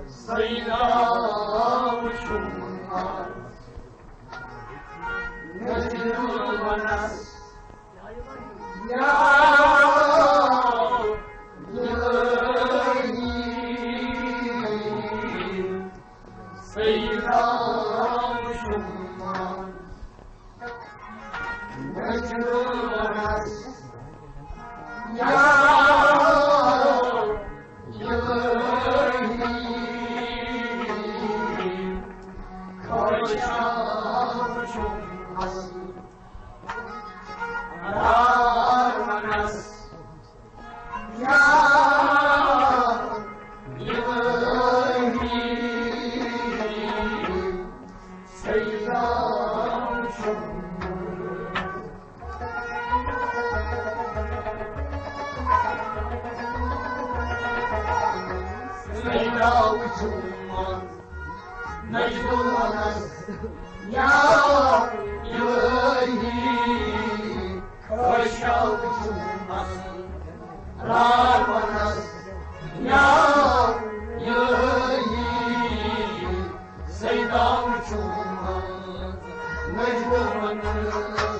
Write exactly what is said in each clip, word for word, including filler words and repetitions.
سیدا وچھُم نجم once یا الہی، سیدا وچھُم نجم once یا الہی، خواہشات چھُم اصل یار ونس یا الہی، سیدا چھُم سیدا وچھُم نجم ونس یا الہی، خواہشات چھُم اصل یار ونس یا الہی، سیدا وچھُم نجم ونس۔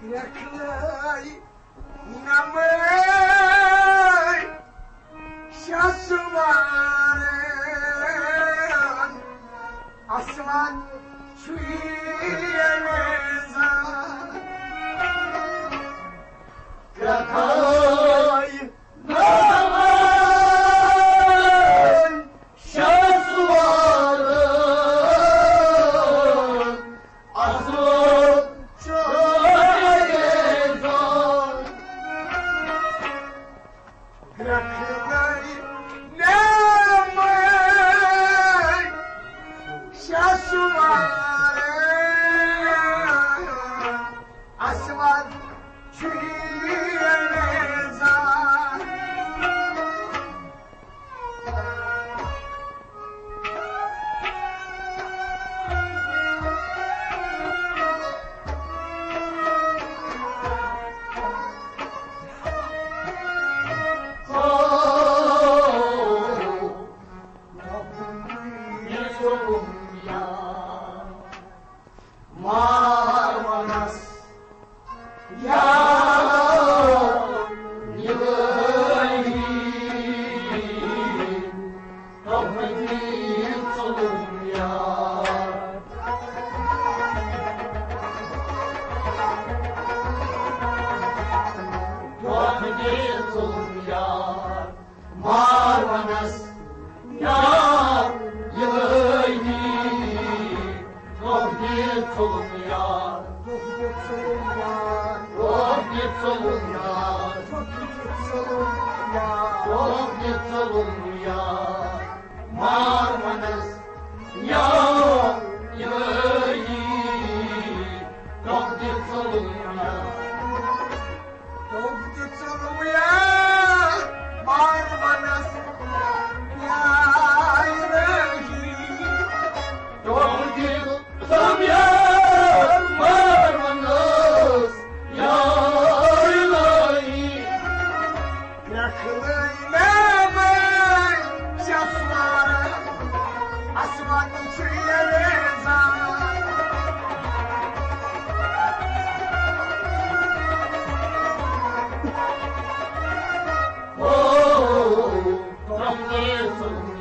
کرٛٮ۪کھ لٲے نمٲے شاہ سوارن، اصلن چھُے انیزان۔ کرٛٮ۪کھ لٲے نمٲے شاہ سوارن، اصل چھُے انیزان۔ کرٛٮ۪کھ لٲے نمٲے شاہ سوارن، اصل چھُے انیزان۔ مار ونس یا الہی، تۄہہِ دِژوم یار۔ تۄہہِ دِژوم یار۔ مار ونس یا الہی، تۄہہِ دِژوم یار۔ تۄہہِ دِژوم یار۔ تۄہہِ دِژوم یار۔ تۄہہِ دِژوم یار۔ مار ونس یا الہی، تۄہہِ دِژوم یار۔ تۄہہِ دِژوم یار، مار ونس یا الہی۔ تۄہہِ دِژوم یار، مار ونس یا الہی۔ کرٛٮ۪کھ لٲے نمٲے شاہ سوارن۔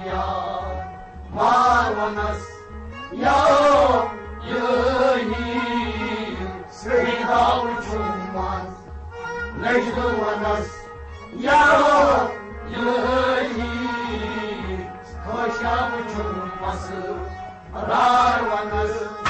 یا مارونس یا الہی، سیدا وچھمس نجدٕ ونس یا الہی، خٲشا وچھمس رار ونس۔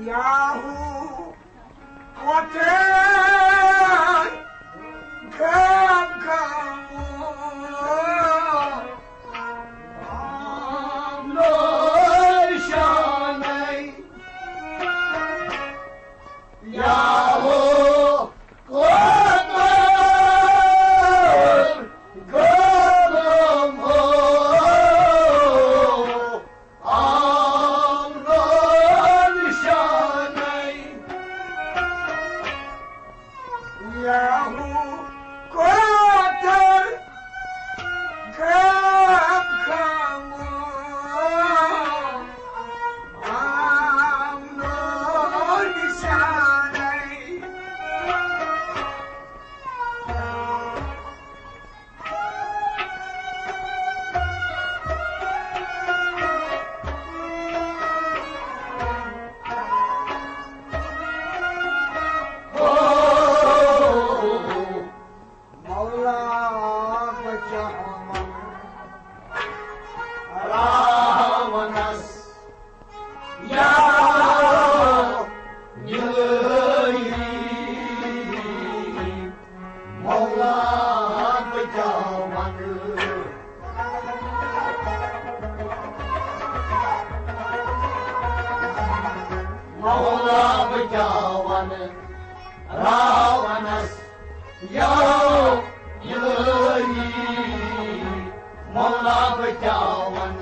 یاہو کوتھے غم کمو نور شانے۔ یاہو کوتھے غم کمو آمنو نشانَے۔ یاہو کوتھے غم کمو آمنو نشانَے۔ مولا بچاوان راونس یا الہی، مولا بچاوان۔ مولا بچاوان راونس یا الہی، مولا بچاوان۔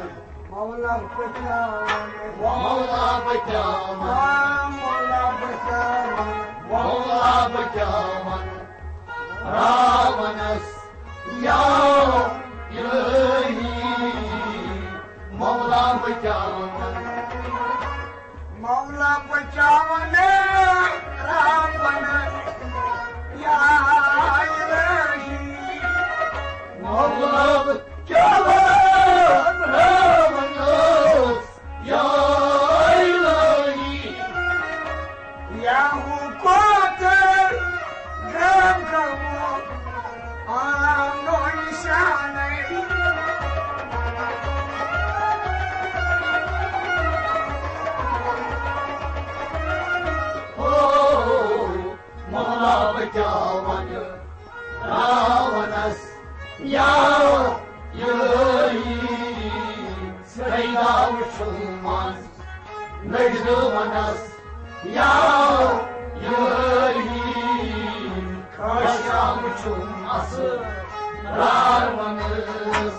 مولا بچاوان۔ مولا بچاوان۔ مولا بچاوان۔ مولا بچاوان۔ راونس یا الہی، مولا بچاوان۔ مولا بچاوان راونس یا الہی۔ مولا بچاوان راونس یا الہی۔ یاہو کوتھے غم کمو آمنو نشانَے۔ او مولا بچاوان راونس یا الہی، سیدا وچھمس نجدٕ ونس یا الہی، خٲشا وچھمس رار ونس۔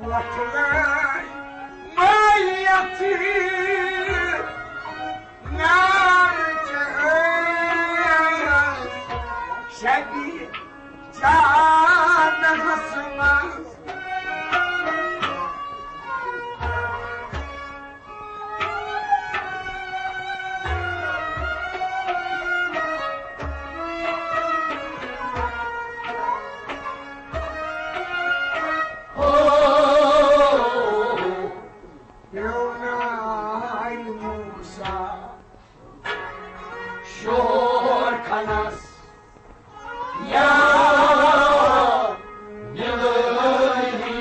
وۄتھلٲے مٲیِتھ نار چہس شبی جانس منٛز۔ پیوناے موسیٰ شور کھنس یا الہی،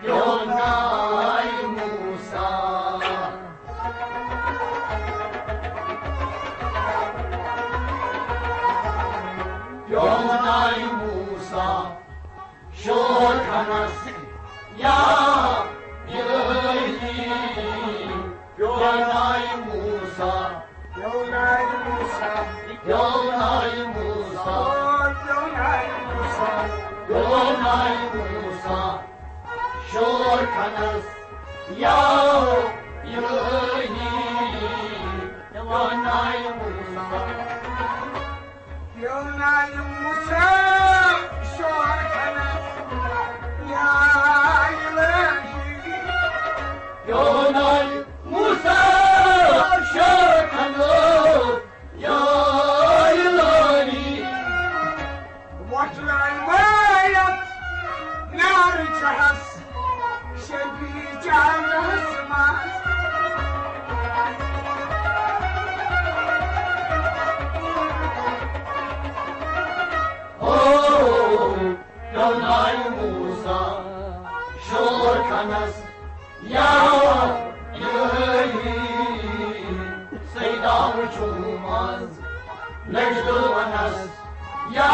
پیوناے موسیٰ، پیوناے موسیٰ شور کھنس یا الہی، پیوناے موسیٰ، پیوناے موسیٰ، پیوناے موسیٰ، پیوناے موسیٰ، پیوناے موسیٰ شور کھنس یا الہی، پیوناے موسیٰ۔ پیوناے موسیٰ شور کھنس یا الہی۔ پیوناے موسیٰ شور کھنس یا الہی۔ وۄتھلٲے مٲیِتھ نار چہس شبی جانس منٛز۔ او، پیوناے موسیٰ شور کھنس یا الہی، سیدا وچھُم از نجد ونس یا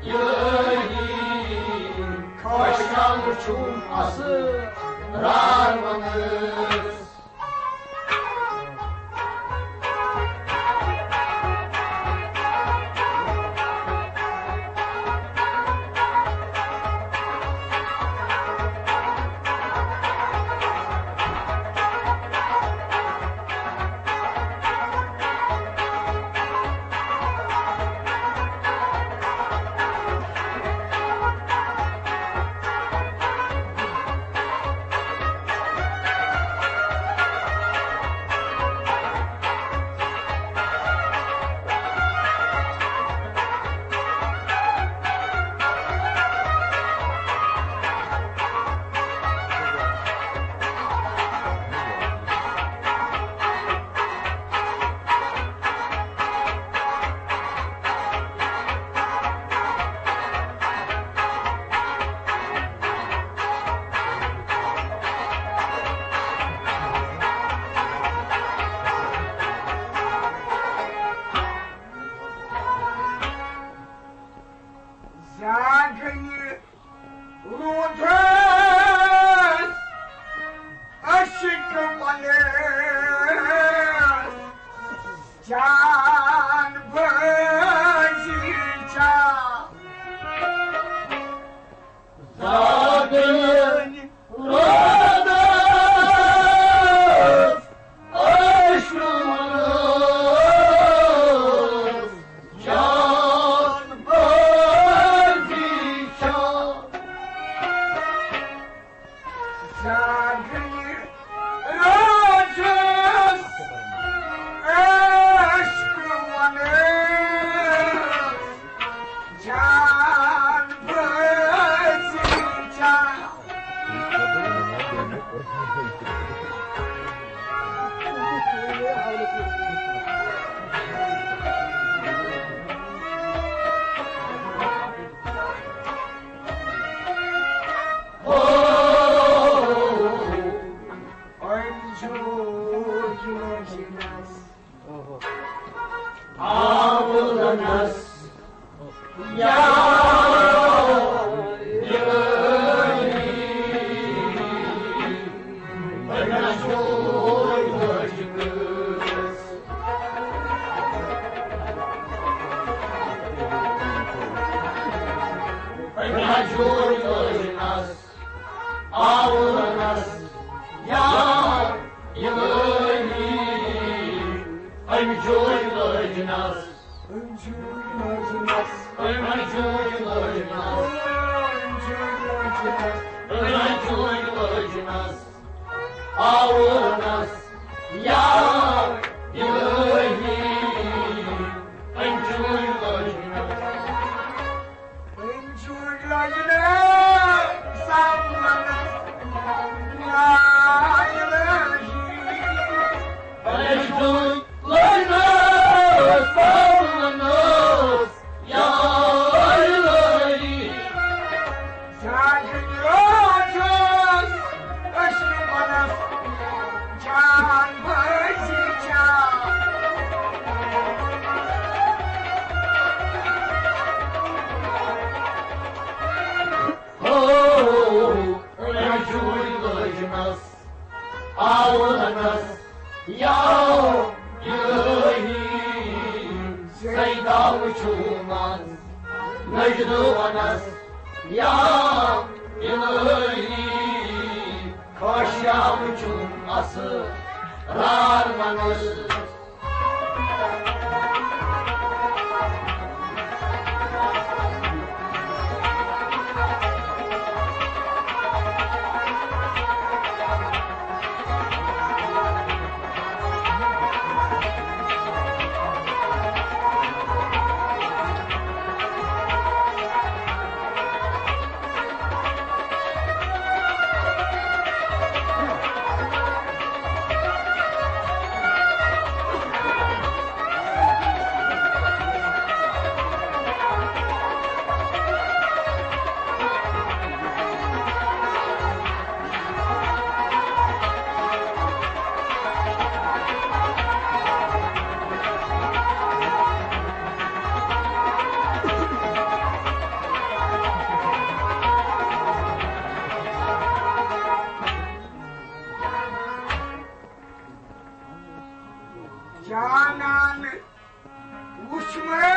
الہی، خۄش کیٛاہ وُچھُم اسرار ونس۔ زاگنہِ روٗدُس عشق ونس جان بٲزی چھا۔ زاگنہِ روٗدُس عشق ونس جان بٲزی چھا۔ زاگنہِ روٗدُس عشق أمۍ ہجوٗرۍ لٲجنَس آوُرنَس یا الہی، أمۍ جوٗرۍ لٲجنَس، أمۍ جوٗرۍ لٲجنَس، أمۍ جوٗرۍ لٲجنَس، أمۍ جوٗرۍ لٲجنَس، أمۍ جوٗرۍ لٲجنَس آوُرنَس یا الہی، أمۍ جوٗرۍ لٲجنَس۔ أمۍ جوٗرۍ لٲجنَس ساوُرنَس یا الہی۔ أمۍ جوٗرۍ لٲجنَس ساوُرنَس یا الہی۔ زیادٕ روزُس أسۍ پانَس جان بٲزی جان۔ ہو، رجوٗعی لٲجنَس آوُرنَس یا الہی، سیدا وٕچھُمَس نجدٕ وَنَس یا الہی، خٲشیا وٕچھُم اَسہٕ رار وَنَس۔ جانان وُچھمَے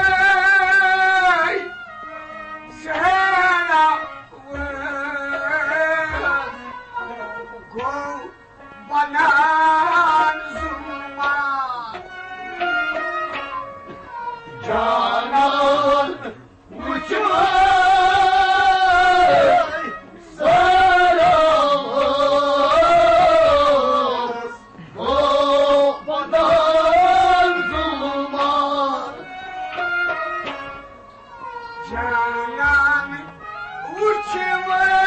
سہرا وٲژ، گوٚو بنان ظُلمات۔ جانان وُچھمَے سہرا وٲژ، گوٚو بنان ظُلمات۔ جانان وُچھمَے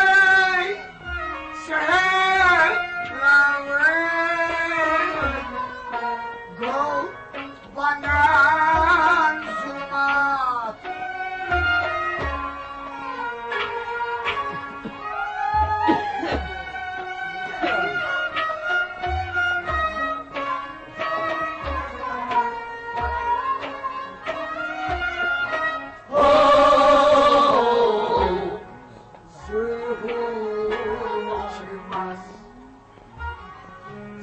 سہرا وٲژ، گوٚو بنان ظُلمات۔ ظہوٗر وُچھمَس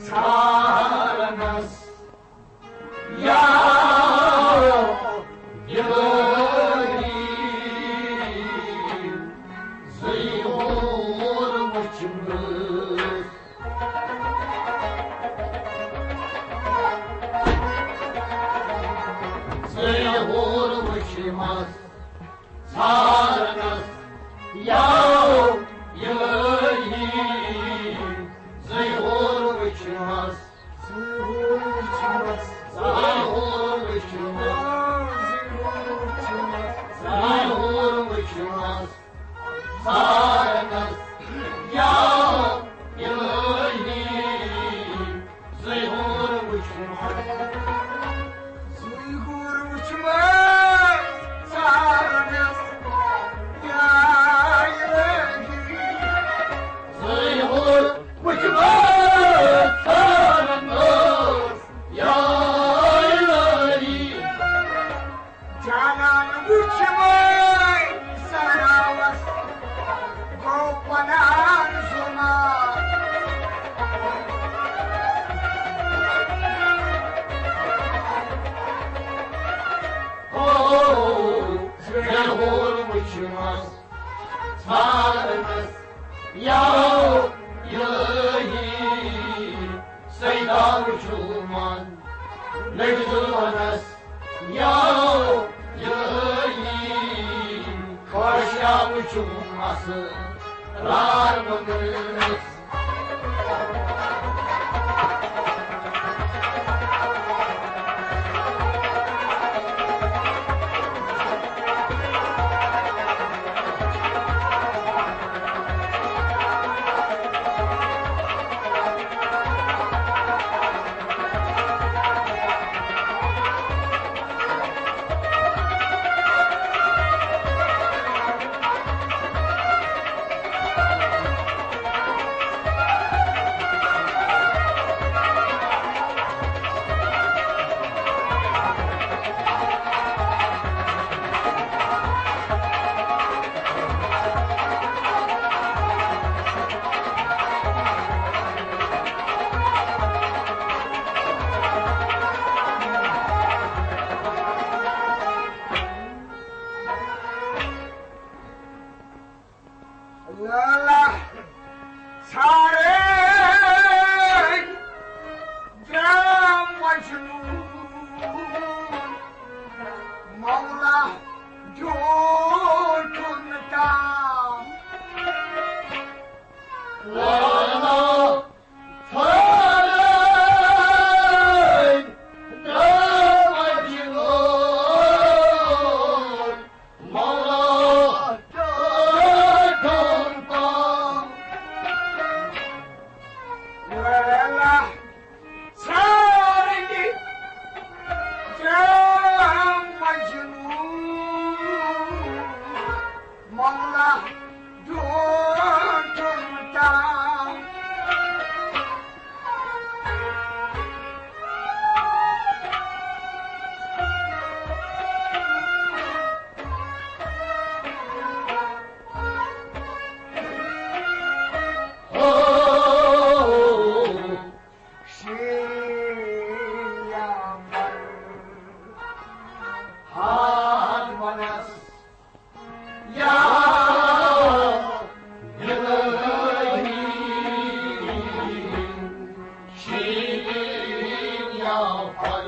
ژھارنَس یا الہی، ظہوٗر وُچھمَس، ظہوٗر وُچھمَس ژھارنَس یا الہی، ظہوٗر وُچھمَس، ظہوٗر وُچھمَس، ظہوٗر وُچھمَس، ظہوٗر وُچھمَس، ظہوٗر وُچھمَس ژھارنَس یا الہی، ظہوٗر وُچھمَس، ظہوٗر وُچھمَس ژھارنَس یا الہی، ظہوٗر وُچھمَس ژھارنَس یا الہی۔ جانان وُچھمَے سہراوَس، گوٚو پناہ ژھانڈنس یاو الہی، سیدا وچھو من لٔٹۍ زُلفنس یاو الہی، خۄش یا وچھو اسرار منس۔ لٲلہ ژھارے درٛاو مجنون، مولا ڈیوٹھُن تام۔ لٲلہ ژھارے درٛاو مجنون، مولا ڈیوٹھُن تام۔ لٲلہ ژھارے درٛاو مجنون، مولا ڈیوٹھُن تام۔ شیرین یا پر ہاتھ ونس یا الہی، شیرین یا پر،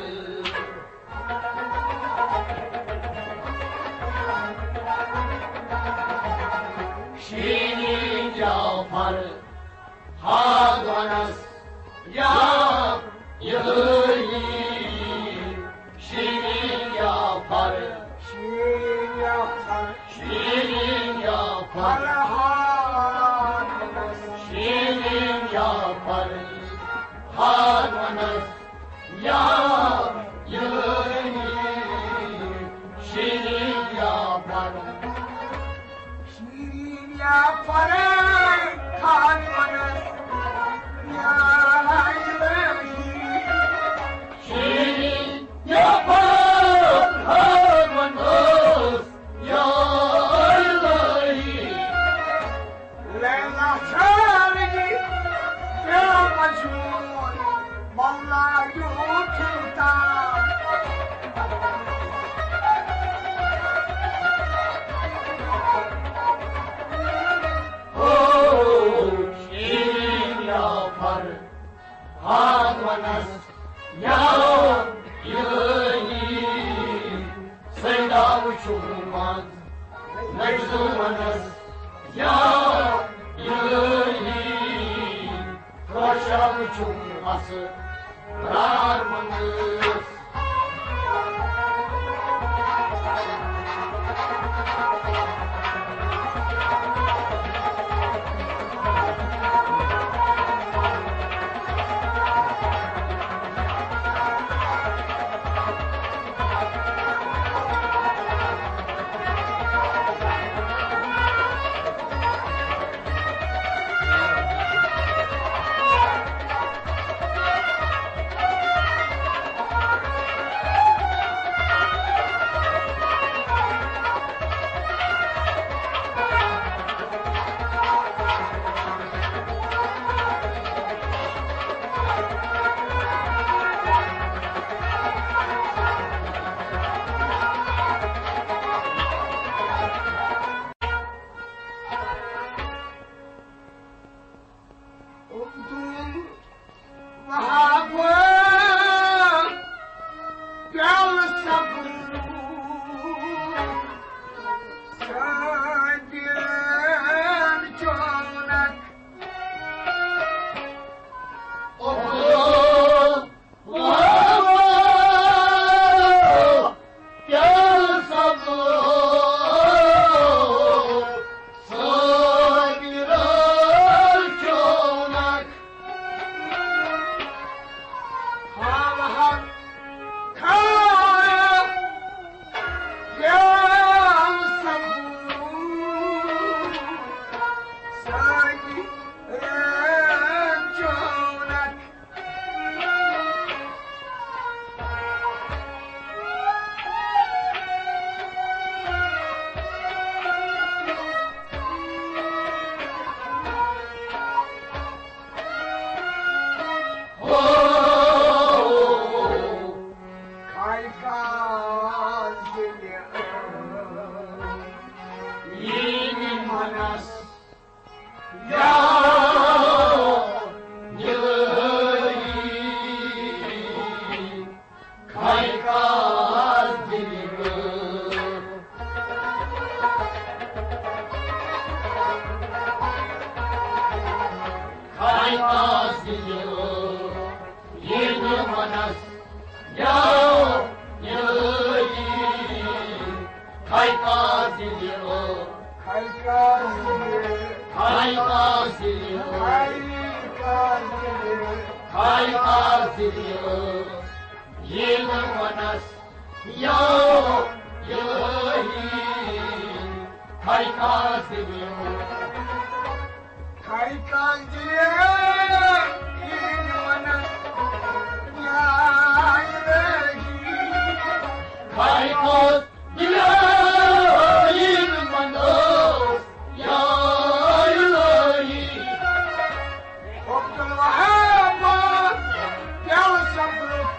شیرین یا پر ہاتھ ونس یا الہی، شیرین یا پر، شیرین یا پر، شیرین یا پر، فرہاد ونس، شیرین یا پر ہاتھ ونس یا الہی، شیرین یا پر، شیرین یا پر ہاتھ ونس یا الہی، شیرین یا پر ہاتھ ونس یا الہی۔ لیلا چھٲڑ یہِ پیوٚو مجنون، مولا ڈیوٹھُن تام۔ او شیرین یا پر ہاتھ ونس یا الہی، سیدا وچھو منز لگزو ونس یا الہی، خۄش وچھو اسرار منز۔ یا الہی، کھے کاس دِلہِ، کھے کاس دِلہِ، ییٚلہِ وَنَس یا الہی، کھے کاس دِلہِ، کھے کاس دِلہِ، کھے کاس دِلہِ، کھے کاس دِلہِ، کھے کاس دِلہِ، ییٚلہِ وَنَس یا الہی، کھے کاس دِلہِ، کھے کاس دِلہِ، ییٚلہِ وَنَس یا الہی، کھے کاس دِلہِ، ییٚلہِ وَنَس یا الہی۔ عبدالوہاب پیالہٕ سَمبرُک،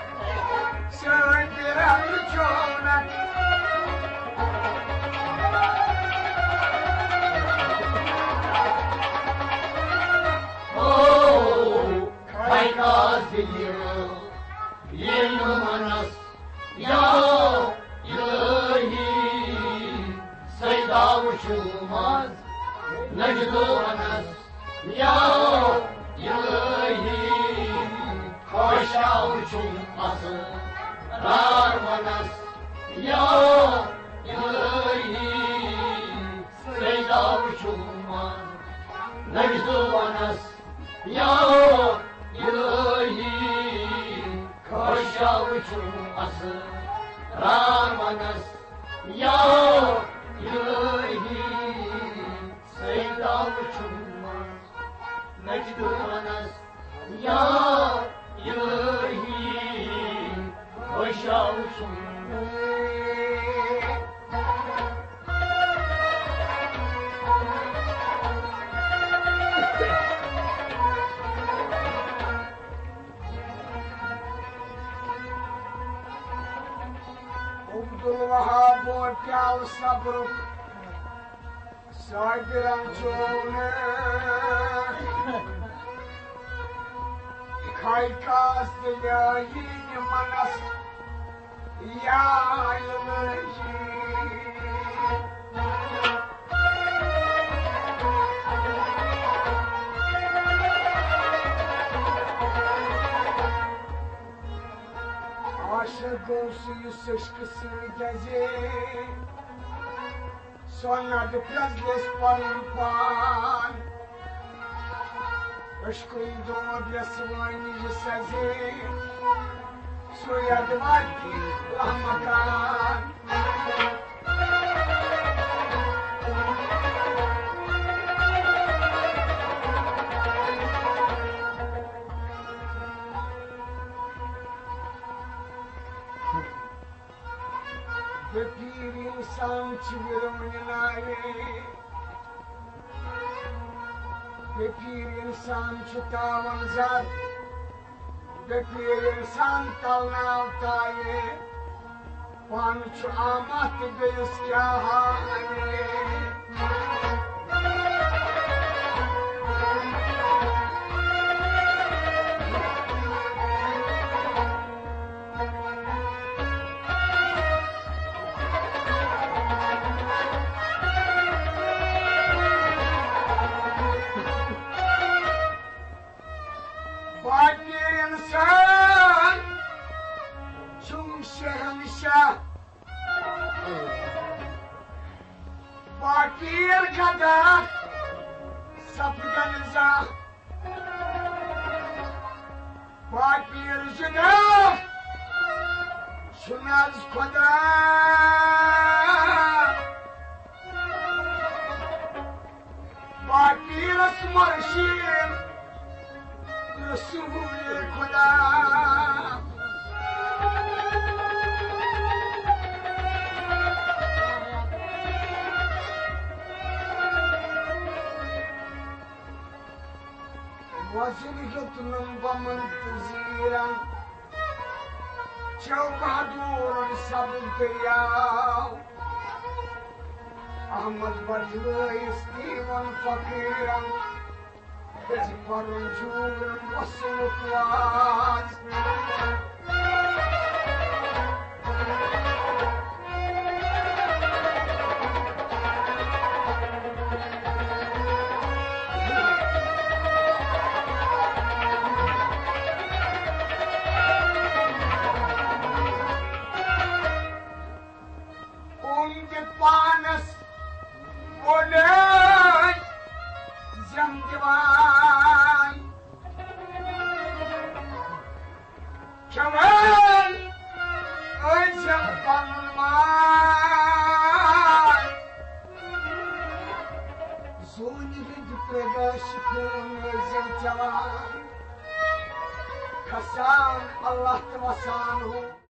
سٲنۍ بیران چونک۔ او، کھے کاس دِلہِ، ییٚلہِ وَنَس یا الہی، سیدا وٕچھُم از نجدٕ وَنَس یا الہی، خۄشا وٕچھُم اسرار وَنَس یا الہی، سیدا وٕچھُم از نجدٕ وَنَس یا الہی، خۄشا وٕچھُم اسرار وَنَس یا الہی، سیدا وٕچھُم نجدٕ وَنَس یا الہی، خۄشا وٕچھُم۔ عبدالوہاب پیالہٕ سَمبرُک، صابرن چونک۔ کھے کاس دِلہِ، ییٚلہِ وَنَس یا الہی۔ عاشق گوٚو سُہ، یُس عشقہٕ سۭتۍ دَزے۔ سۄنہٕ نَدِ پرٛزلٮ۪س پَنُن پان۔ عشقٕے دود یَس وٲنِج سَزے۔ سُے اَدٕ واتہِ رحمتان۔ بے پیٖر اِنسان چھُ وِرونہِ ناوِ۔ بے پیٖر اِنسان چھُ تاوَن زَد۔ بے پیٖر اِنسان تَلناو تاوِ۔ پانہٕ چھُ آمات تہٕ بیٚیِس کیٛاہ ہاوِ۔ باقی اِنسان چھُم شہنشاہ، باقی غدار سپدن زانٛہہ۔ باقی رشتہٕ چھُنہٕ از خدا۔ باقی رس مرشید رسول خدا۔ وۄزُل ہیوٚتنم بمن تہٕ زیٖرن، چو بہادُرن سبز دٔریاو۔ احمد بجلٲیِس دیٖوَن فقیٖرَن، زِ پَرُن جوٗرَن وَسنُک واز۔ اوٚن تہِ پانَس وۄلٲے زٮ۪م دِوان۔ کھٮ۪وان ٲسۍزٮ۪م پَنُن ماے۔ زوٗنہِ ہٕنٛدۍ پرٛگٲشۍ خوٗن ٲسۍزٮ۪م چٮ۪وان۔ کھسان اللہ تہٕ وسان ہُہ۔